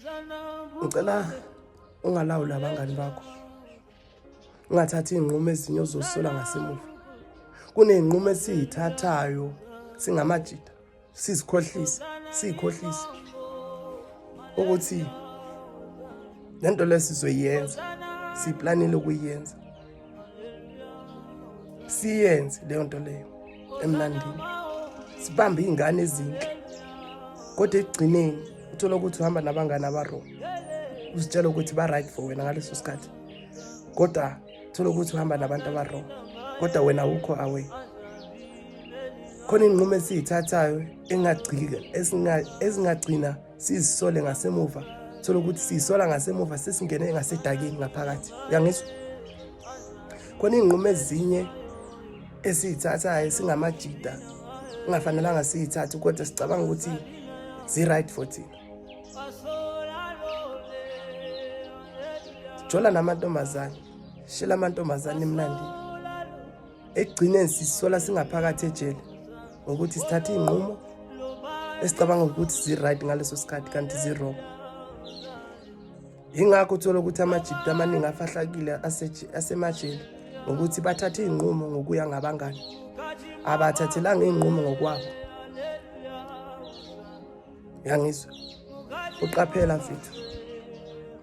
Ngicela ungalawuli abangani bakho, ungathathi iy'nqumo ezinye ozozisola ngasemuva. Kuney'nqumo esiyithathayo singamajita, sizikhohlise, siyikhohlise ukuthi le nto le sizoyenza, siyiplanile ukuyenza, siyenze leyo nto leyo emnandini, sibambe iy'ngane ezinhle, kodwa ekugcineni uthola ukuthi uhamba nabangani aba-wrong, uzitshela ukuthi ba-right for wena ngaleso sikhathi, kodwa thola ukuthi uhamba nabantu aba-wrong, kodwa wena awukho away. Khona iy'nqumo esiyithathayo engagcika ezingagcina sizisole ngasemuva, thola ukuthi siyisola ngasemuva sesingene ngasedakeni ngaphakathi. Uyangizwa? Khona iy'nqumo ezinye esiyithathayo singamajida kungafanelanga siyithathe, kodwa sicabanga ukuthi zi-right for thina. Jola namantombazane, shela amantombazane emnandini. Ekugcineni sisola singaphakathi ejele ngokuthi sithathe iy'nqumo esicabanga ukuthi zi-right ngaleso sikhathi kanti zi-wrong. Yingakho uthola ukuthi amajita amaningi afahlakile asemajele ngokuthi bathathe iy'nqumo ngokuya ngabangani, abathathelanga iy'nqumo ngokwabo. Uyangizwa? Uqaphela mfethu,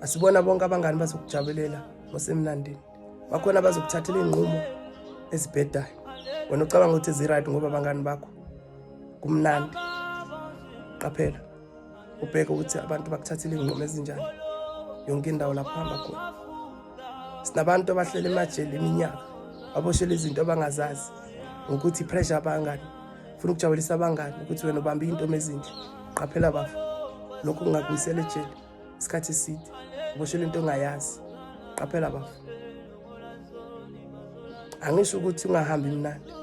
asibona bonke abangani bazokujabulela ngosemnandini. Bakhona abazokuthathela iy'nqumo ezibhedayo, wena ucabanga ukuthi zi-right ngoba abangani bakho kumnandi. Qaphela, ubheke ukuthi abantu bakuthathela iy'nqumo ezinjani yonke indawo lapho hamba khona. Sinabantu abahlele emajele iminyaka, baboshele izinto abangazazi ngokuthi pressure abangani, funa ukujabulisa abangani ukuthi wena ubambe iy'ntombi ezinhle. Qaphela bafo, lokhu kungakuyisela ejele isikhathi eside, uboshele into ongayazi. Qaphela bafo. Angisho ukuthi ungahambi mnandi,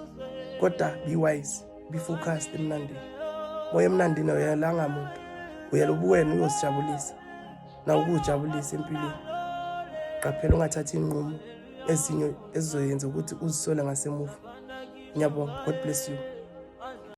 kodwa be wise, be focused emnandini. Moya emnandini awuyelanga muntu, uyela ubuwena uyozijabulisa nawukujabulisa empilweni. Qaphela ungathathi iy'nqumo ezinye ezizoyenza ukuthi uzisole ngasemuva. Ngiyabonga, God bless you.